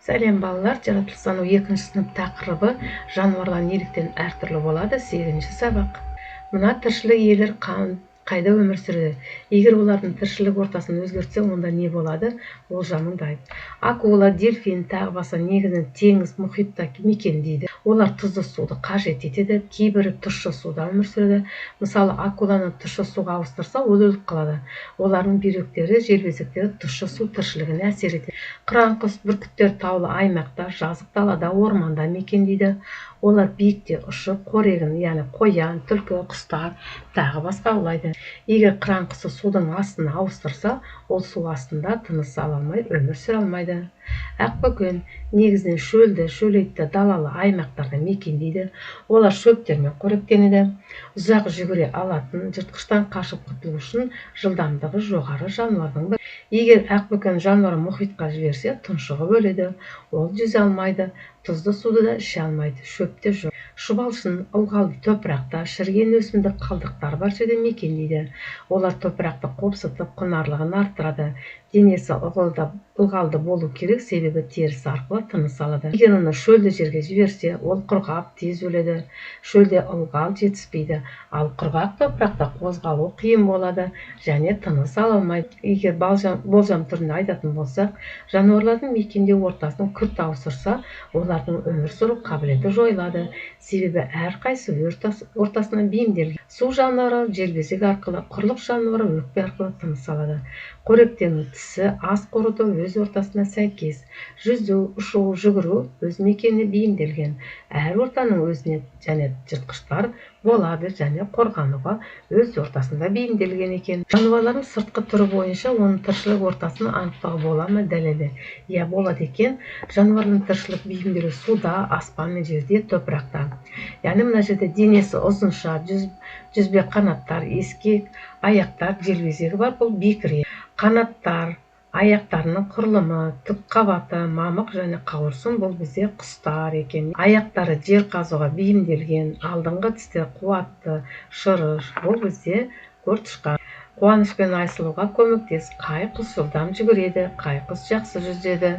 Сәлем, балалар! Жаратылыстану екінші сынып, тақырыбы «Жануарлар неліктен әртүрлі болады», сегізінші сабақ. Мына тіршілік иелері қайда өмір сүреді? Егер олардың тіршілік ортасын өзгертсе, онда не болады? Болжамыңды айт. Акула, дельфин, тағы басқа негізінен теңіз, мұхитта мекендейді. Олар тұзды суды қажет етеді, кейбірі тұщы суда өмір сүреді. Мысалы, акуланы тұщы суға ауыстырса, ол өліп қалады. Олардың бүйректері, желбезектері тұщы су тіршілігіне әсер етеді. Қыран құс, бүркіттер таулы аймақта, жазық далада, орманда мекендейді. Олар биікте ұшып, қорегін, яғни қоян, түлкі, құстар, тағы басқа аулайды. Егер қыран құсы судың астына ауыстырса, ол су астында тыныс ала алмай, өмір сүре алмайды. Ақбөкен негізінен шөлді, шөлейтті, далалы аймақтарда мекендейді. Олар шөптермен қоректенеді. Ұзақ жүгіре алатын, жыртқыштан қашып құтылу үшін жылдамдығы жоғары жануардың бірі. Егер ақбөкен жануарын мұхитқа жіберсе, тұншығып өледі. Ол жүзе алмайды, тұзды суды да іше алмайды, шөп те жоқ. Шұбалшын ылғалды топырақта, шіріген өсімдік қалдықтары бар жерде мекендейді. Олар топырақты қопсытып, құнарлығын арттырады. Денесі ылғалды болу керек, себебі терісі арқылы тыныс алады. Егер оны шөлді жерге жіберсе, ол құрғап, тез өледі. Шөлде ылғал жетіспейді, ал құрғақ топырақта қозғалу қиын болады және тыныс ала алмайды. Егер болжам түрінде айтатын болсақ, жануарлардың мекендеу ортасын күрт ауыстырса, олардың өмір сүру қабілеті жойылады, себебі әрқайсысы ортасына бейімделген. Су жануары желбезек арқылы, құрлық жануары өкпе арқылы тыныс алады. Қоректену, тісі, ас қорыту өз ортасына сәйкес. Жүзу, ұшу, жүгіру өз мекеніне бейімделген. Әр ортаның өзіне және жыртқыштар болады және қорғануға өз ортасында бейімделген екен. Жануарлардың сыртқы түрі бойынша оның тіршілік ортасын анықтауға бола ма? Дәлелде. Иә, болады екен. Жануарлардың тіршілік бейімделуі суда, аспан мен жерде, топырақта. Яғни мына жерде денесі ұзынша, жүзбе қанаттар, ескек аяқтар, желбезегі бар, бұл бекіре. Қанаттар, аяқтарының құрылымы, түк қабаты, мамық және қауырсын, бұл бізде құстар екен. Аяқтары жер қазуға бейімделген, алдыңғы тістері қуатты, шырыш, бұл бізде көртышқан. Қуаныш пен Айсұлуға көмектес. Қай құс жылдам жүгіреді? Қай құс жақсы жүзеді?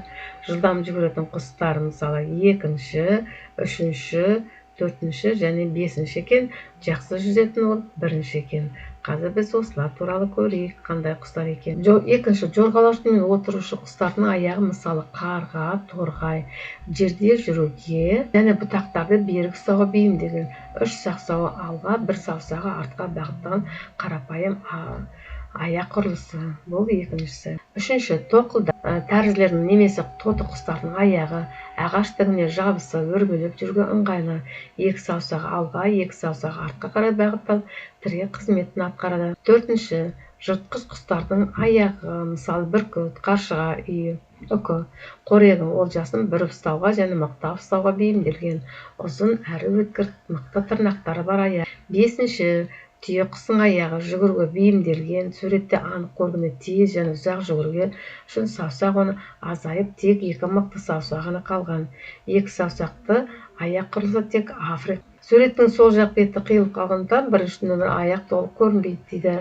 Жылдам жүгіретін құстар, мысалы, екінші, үшінші, төртінші және бесінші екен. Жақсы жүзетін ол бірінші екен. Қазір біз осылар туралы көрейік, қандай құстар екен. Екінші, жорғалаушы мен отырушы құстардың аяғы, мысалы, қарға, торғай, жерде жүруге және бұтақтарды берік ұстауға бейімделген. Үш саусағы алға, бір саусағы артқа бағыттаған қарапайым аяқ құрылысы. Бұл екіншісі. Үшінші, тоқылда тәрізділердің немесе тоты құстардың аяғы ағаш тігіне жабысып, өрмелеп жүруге ыңғайлы. Екі саусағы алға, екі саусағы артқа қарай бағытталып, тірек қызметін атқарады. Төртінші, жыртқыш құстардың аяғы, мысалы, бүркіт, қаршыға, үй, үкі, қорегін, олжасын бүріп ұстауға және мықтап ұстауға бейімделген. Ұзын әрі өткір мықты тырнақтары бар аяқ. Бесінші, түйе құстың аяғы жүгіруге бейімделген. Суретте анық көргенде, тез және ұзақ жүгіруге үшін саусақ оны азайып, тек екі мықты саусағы қалған. Екі саусақты аяқ құрылысы тек Африка. Суреттің сол жақ беті қиылып қалғандықтан, бірінші нөмір аяқ толық көрінбейді дейді.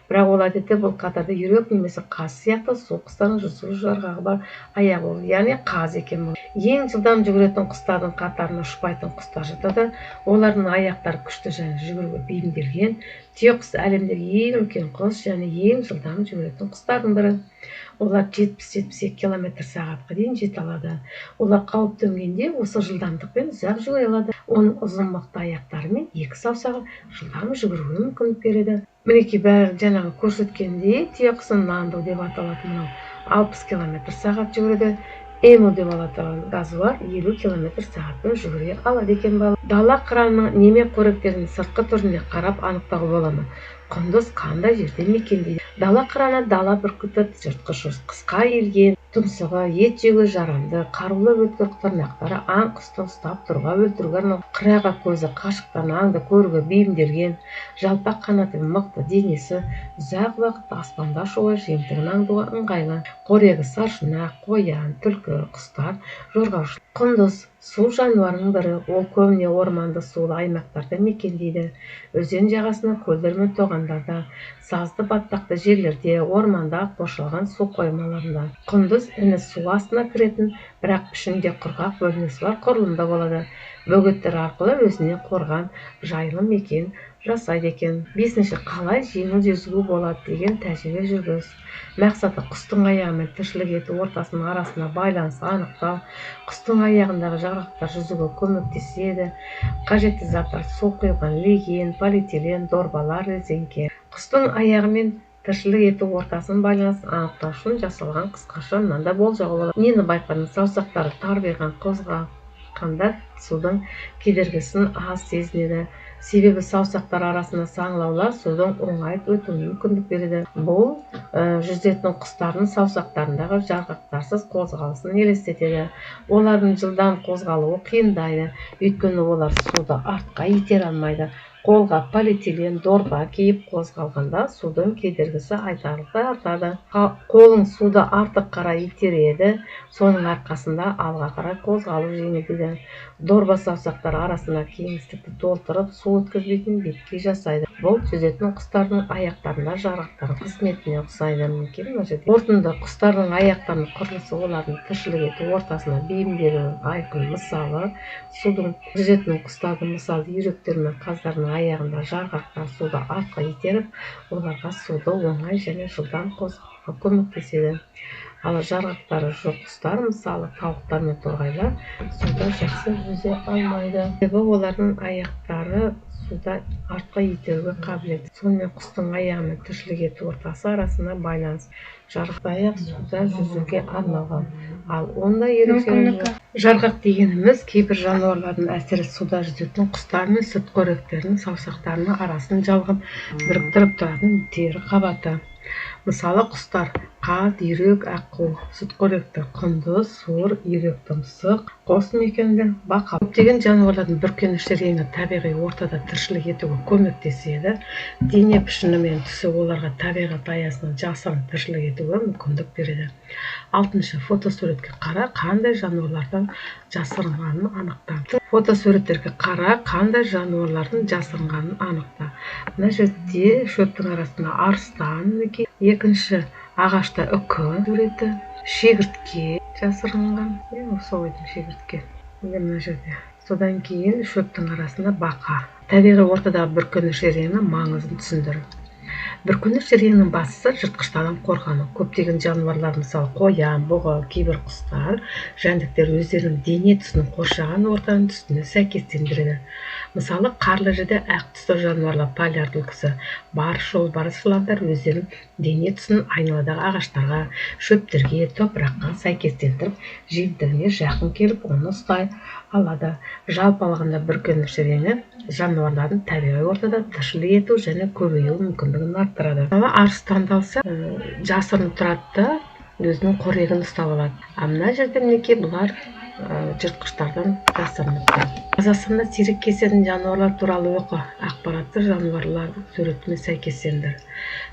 Бірақ ол әдетте бұл қатарда үйрек немесе қаз сияқты су құстарының жүзу жарғағы бар аяғы ол, яғни қаз екен бұл. Ең жылдам жүгіретін құстардың қатарына ұшпайтын құстар жатады. Олардың аяқтары күшті және жүгіруге бейімделген. Түйеқұс әлемдегі ең үлкен құс және ең жылдам жүгіретін құстардың бірі. Олар 70-72 километр сағатқа дейін жете алады. Олар қауіп төнгенде осы жылдамдықпен ұзақ жүгіре алады. Оның ұзын мықты аяқтары мен екі саусағы жылдам жүгіруге мүмкіндік береді. Мінекей, бәрі жаңағы көрсеткендей, түйеқұсын нанду деп аталатын мынау 60 километр сағат жүгіреді. Эму деп аталатын казуар 50 километр сағатпен жүгіре алады екен, бала. Дала қыранының неме қоректерін сыртқы түріне қарап анықтауға бола ма? Құндыз қандай жерде мекендейді? Дала қыраны, дала бүркіті жыртқыш, қысқа иілген тұмсығы ет жеуге жарамды, қарулы өткір тырнақтары аң құсты ұстап тұруға, өлтіруге арналған. Қырағы көзі қашықтан аңды көруге бейімделген. Жалпақ қанаты, мықты денесі ұзақ уақыт аспанда ұшуға, жемтігін аңдуға ыңғайлы. Қорегі саршұнақ, қоян, түлкі, құстар, жорғаушы. Құндыз Су жануарының бірі. Ол көбіне орманды сулы аймақтарда мекендейді. Өзен жағасында, көлдер мен тоғандарда, сазды батпақты жерлерде, орманда, қоршалған су қоймаларында. Құндыз іні су астына кіретін, бірақ ішінде құрғақ бөлмесі бар құрылымда болады. Бөгеттер арқылы өзіне қорған, жайлы мекен жасайды екен. Бесінші, қалай жеңіл жүзуге болады деген тәжірибе жүргіз. Мақсаты: құстың аяғы мен тіршілік ету ортасының арасында байланыс анықтау. Құстың аяғындағы жарғақтар жүзуге көмектеседі. Қажетті заттар: су құйылған леген, полиэтилен дорбалар, резеңке. Құстың аяғы мен тіршілік ету ортасының байланысын анықтау үшін жасалған қысқаша мынандай болжауға болады. Нені байқадың? Саусақтары тарбиған қозғалғанда судың кедергісін аз сезінеді. Себебі саусақтар арасында саңылаулар судың оңай өтуіне мүмкіндік береді. Бұл жүзетін құстардың саусақтарындағы жарғақтарсыз қозғалысын елестетеді. Олардың жылдам қозғалуы қиындайды, өйткені олар суды артқа итере алмайды. Қолға полиэтилен дорба киіп қозғалғанда судың кедергісі айтарлықтай артады. Қолың суды артық қарай итереді, соның арқасында алға қарай қозғалу жеңілдейді. Дорба саусақтар арасында кеңістікті толтырып, су өткізбейтін беткей жасайды. Бұл жүзетін құстардың аяқтарында жарғақтардың қызметіне ұқсайды. Мінекей, мына жерде қорытынды: құстардың аяқтарының құрылысы олардың тіршілік ету ортасына бейімделуінің айқын мысалы. Судың жүзетін құстардың, мысалы, үйректер мен қаздардың аяғында жарғақтар суды артқа итеріп, оларға суды оңай және жылдам қозғалуға көмектеседі. Ал жарғақтары жоқ құстар, мысалы, тауықтар мен торғайлар, суда жақсы жүзе алмайды, себебі олардың аяқтары суда артқа итеруге қабілетті. Сонымен, құстың аяғы мен тіршілік ету ортасы арасында байланыс: жарғақты аяқ суда жүзуге арналған, ал ондай ерекшелігі жоқ. Жарғақ дегеніміз — кейбір жануарлардың, әсіресе суда жүзетін құстар мен сүтқоректілердің саусақтарының арасын жалғап, біріктіріп тұратын тері қабаты. Мысалы, құстар: қаз, үйрек, аққу; сүтқоректі: құндыз, суыр, үйрек тұмсық, қосмекенді, бақа. Көптеген жануарлардың бүркеніш реңі табиғи ортада тіршілік етуге көмектеседі. Дене пішіні мен түсі оларға табиғат аясында жасырын тіршілік етуге мүмкіндік береді. Алтыншы, фотосуретке қара, қандай жануарлардан жасырынғанын анықта. Фотосуреттерге қара, қандай жануарлардың жасырынғанын анықта. Мына жерде шөптің арасында арыстан, мінекей. Екінші ағашта үкі суреті, шегіртке жасырынған, иә, сол шегіртке, міне, мына жерде. Содан кейін шөптің арасында бақа. Табиғи ортадағы бүркеніш реңінің маңызын түсіндір. Бүркеніш реңінің бастысы — жыртқыштардан қорғану. Көптеген жануарлар, мысалы, қоян, бұғы, кейбір құстар, жәндіктер өздерінің дене түсін қоршаған ортаның түсіне сәйкестендіреді. Мысалы, қарлы жерде ақ түсті жануарлар, поляр түлкісі, барыс, жолбарыс, жыландар өздерінің дене түсін айналадағы ағаштарға, шөптерге, топыраққа сәйкестендіріп, жемтігіне жақын келіп, оны ұстай алады. Жалпы алғанда, бүркеніш реңі жануарлардың табиғи ортада тіршілік ету және көбею мүмкіндігін арттырады. Мысалы, арыстанды алса, жасырынып тұрады да, өзінің қорегін ұстап алады. А мына жерде, мінекей, бұлар жыртқыштардан жасырынып тұр. Қазақстанда сирек кездесетін жануарлар туралы оқы. Ақпаратты жануарлардың суретімен сәйкестендір.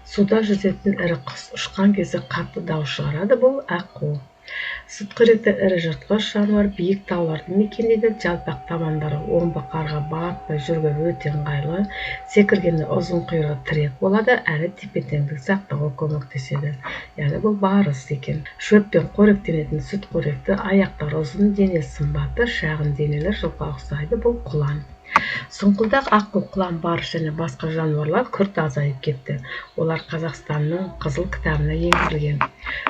Суда жүзетін ірі құс, ұшқан кезде қатты дауыс шығарады. Бұл — аққу. Сүтқоректі ірі жыртқыш жануар, биік тауларды мекендейді. Жалпақ табандары омбы қарға батпай жүруге өте ыңғайлы. Секіргенде ұзын құйрығы тірек болады әрі тепе теңдік сақтауға көмектеседі. Яғни бұл барыс екен. Шөппен қоректенетін сүтқоректі, аяқтары ұзын, денесі сымбатты, шағын денелі, жылқыға ұқсайды. Бұл — құлан. Сұңқылдақ аққу, құлан, барыс және басқа жануарлар күрт азайып кетті. Олар Қазақстанның Қызыл кітабына енгізілген.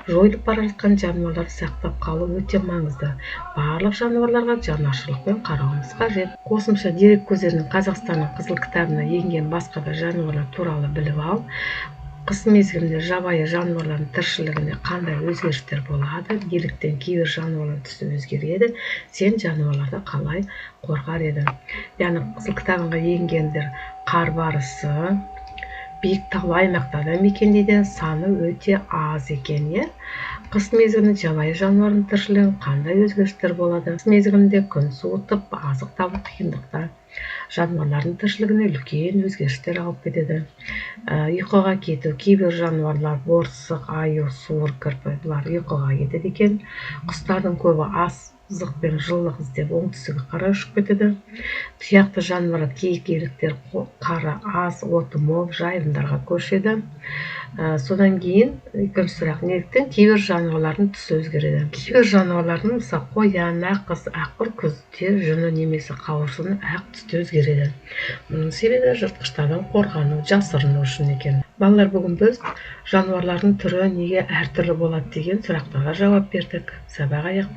Жойылып бара жатқан жануарларды сақтап қалу өте маңызды. Барлық жануарларға жанашырлықпен қарауымыз қажет. Қосымша дерек көздерінен Қазақстанның Қызыл кітабына енген басқа да жануарлар туралы біліп ал. Қыс мезгілінде жабайы жануарлардың тіршілігінде қандай өзгерістер болады? Неліктен кейбір жануарлардың түсі өзгереді? Сен жануарларды қалай қорғар едің? Яғни Қызыл кітабына енгендер: қар барысы биік таулы аймақтарда мекендейді, саны өте аз екен, иә. Қыс мезгілінде жабайы жануардың тіршілігінде қандай өзгерістер болады? Қыс мезгілінде күн суытып, азық табу қиындықтар жануарлардың тіршілігіне үлкен өзгерістер алып кетеді. Ұйқыға кету: кейбір жануарлар, борсық, аю, суыр, кірпі, бұлар ұйқыға кетеді екен. Құстардың көбі ас Азық пен жылылық іздеп оңтүстікке қарай ұшып кетеді. Тұяқты жануарлар, киік, еліктер қары аз, оты мол жайылымдарға көшеді. Содан кейін екінші сұрақ: неліктен кейбір жануарлардың түсі өзгереді? Кейбір жануарлардың, мысалы, қоян, аққыз, аққыр күзде жүні немесе қауырсыны ақ түсте өзгереді. Мұның себебі жыртқыштардан қорғану, жасырыну үшін екен. Балалар, бүгін біз жануарлардың түрі неге әртүрлі болады деген сұрақтарға жауап бердік. Сабақ аяқталды.